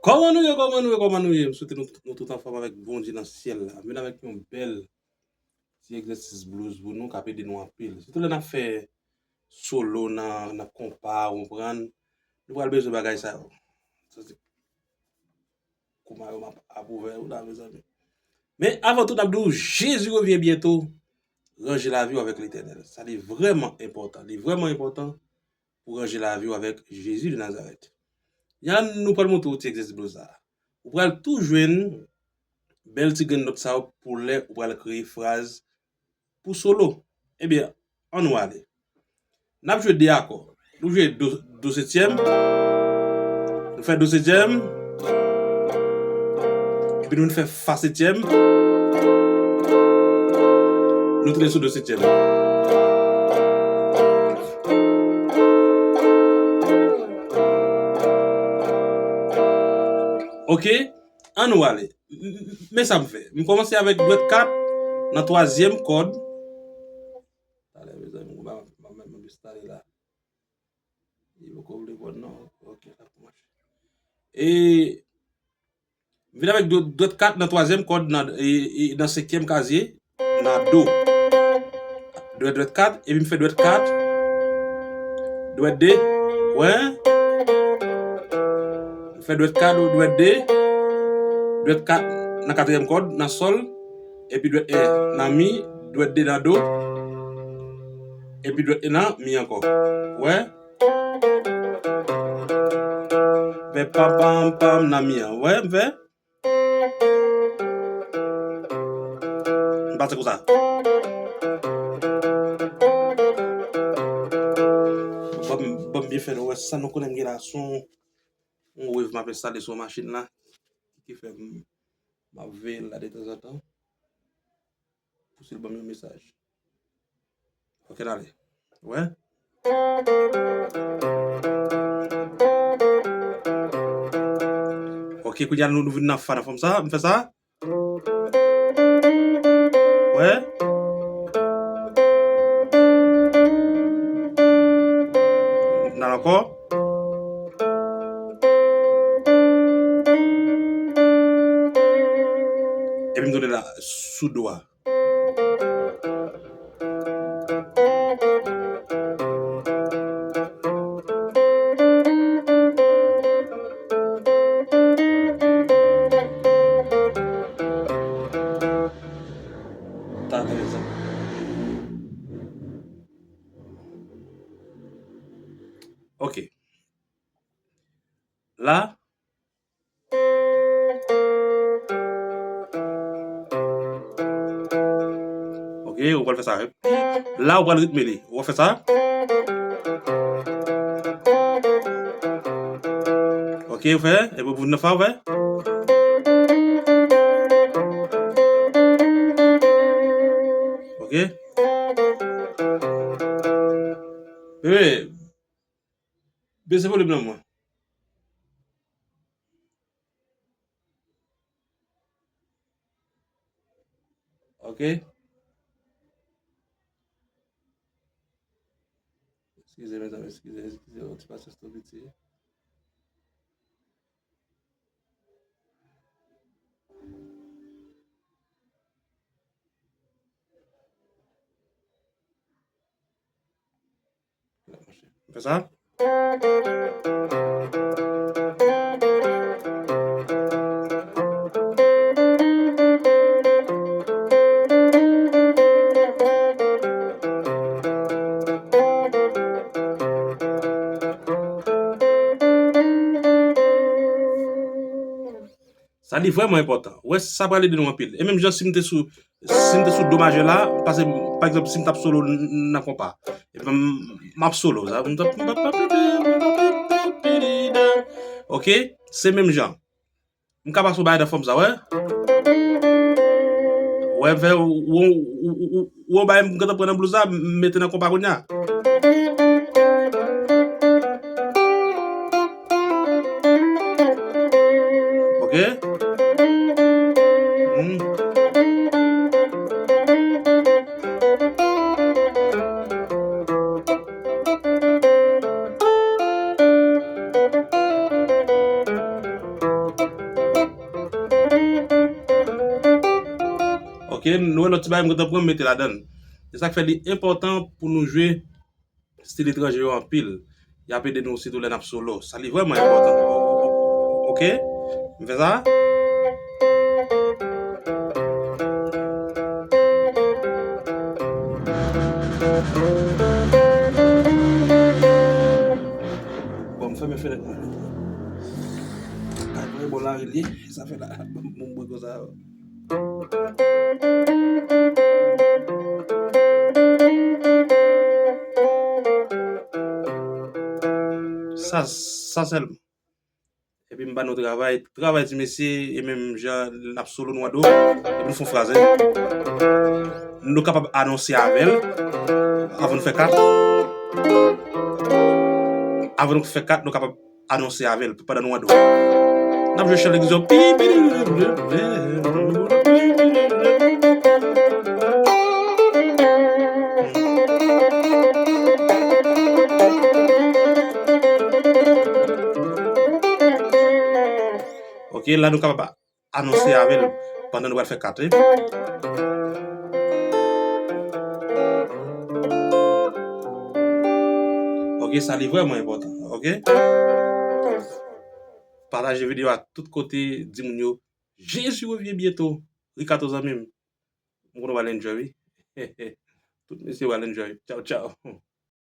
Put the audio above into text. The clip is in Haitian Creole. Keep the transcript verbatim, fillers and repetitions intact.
Kòman nou ye, kòman nou ye, kòman nou ye? M swete nou, nou tout anfòm avèk Bondye nan syèl la. M vin avèk yon bèl ti egzèsis blues pou nou k ap ede nou anpil. Sitou lè n ap fè solo nan, nan konpa, ou konprann, nou pral bezwen bagay sa yo. Sa se kouman yo m ap apwouve ou la, mezanmi. Men avan tout, n ap di w, Jezi revyen byento. Ranje lavi w avèk Letènèl. Sa li vrèman enpòtan. Li vrèman enpòtan pou ranje lavi w avèk Jezi de Nazarèt. Yan, nou pral montre w ti egzèsis blues sa. Ou pral tou jwenn bèl ti grenn nòt sa yo pou lè ou pral kreye fraz pou solo. Ebyen, ann nou ale. N ap jwe de akò. Nou jwe do, do setyèm. Nou fè do setyèm. Epi nou fè fa setyèm. Nou tounen sou do setyèm. Ok, ann nou ale. M, m, men sa m fè. M kòmanse avèk dwèt kat nan twazyèm kòd. Talè, mezanmi, m, m, m, m, m, m, m, talè la. Li poko vle pran non. Ok, sa pou mache. E m vin avèk dwèt, dwèt kat nan twazyèm kòd nan, e, e, nan senkyèm kazye, nan do. Dwèt, dwèt kat, epi m fè dwèt kat, dwèt de, wè. M fè dwèt kat, dwèt de, dwèt kat nan katriyèm kòd, nan sòl, epi dwèt en nan mi, dwèt de nan do, epi dwèt en nan mi ankò. Wè? Fè pam, pam, pam nan mi an. Wè, m fè. M pase konsa. Ban m, ban m byen fè nou wè sa nou konnen m gen la. Se yon, yon wave m ap enstale sou machin la. Ki fè m, m ap veye l la detanzantan. Pou si l ban m yon mesaj. Ok, n ale. Wè. Ok, kounye a nou, nou vin nan fa nan fòm sa. M fè sa. Wè. N al ankò. Epi m tounen la, sou do a. Ok. La. Ok, ou pral fè sa, wi. La, ou pral ritme li. Ou fè sa. Ok, ou fè. Epi ou vin nan fa, ou fè. Ok. Bebe, bese volim nan mwen. Ok. Eskize, mezanmi, eskize, eskize, yon ti pasyans tou piti. Fè sa. Sa li vrèman enpòtan. Ou wè, sa pral ede nou anpil. E menm jan si m te sou, si m te sou do majè la, pase, pa egzanp, si m t ap solo n-, n-, nan konpa. Epi m, m ap solo, sa, m t ap, ok? Se menm jan. M ka pase yon bagay nan fòm sa, wè? Wè, fè, ou, ou, ou, ou, ou, ou bay m gentan pran nan blues la, m mete nan konpa kounye a. Ok? Hmm. Ok, nou wè lòt ti bagay m gentan pran, m mete ladan l. Se sa k fè li enpòtan pou nou jwe stil etranje yo anpil. Y ap ede nou sitou lè n ap solo. Sa li vrèman enpòtan. Ok? M fè sa. Bon, m fèmen fenèt mwen. Kay mwen bò lari li. Sa fè la. Bon, mwen konsa. Sa, sa sèlman. Epi m ba nou travay. Travay ti mesye, e menm jan l ap solo nou an do. Epi nou fè yon fraz, hein. Nou kapab anonse avè l. Avan nou fè kat. Avan nou fè kat, nou kapab anonse avè l pandan nou an do. N ap jwe chan egzanp. Ok, la nou kapab anonse avè l pandan nou pral fè kat, wi. Ok, sa li vrèman enpòtan, ok? Pataje videyo a tout kote, di moun yo, Jezi revyen byento. Ricardo zanmi m, m konnen w al enjoy, wi. Tout mesye w al enjoy. Tchaw, tchaw.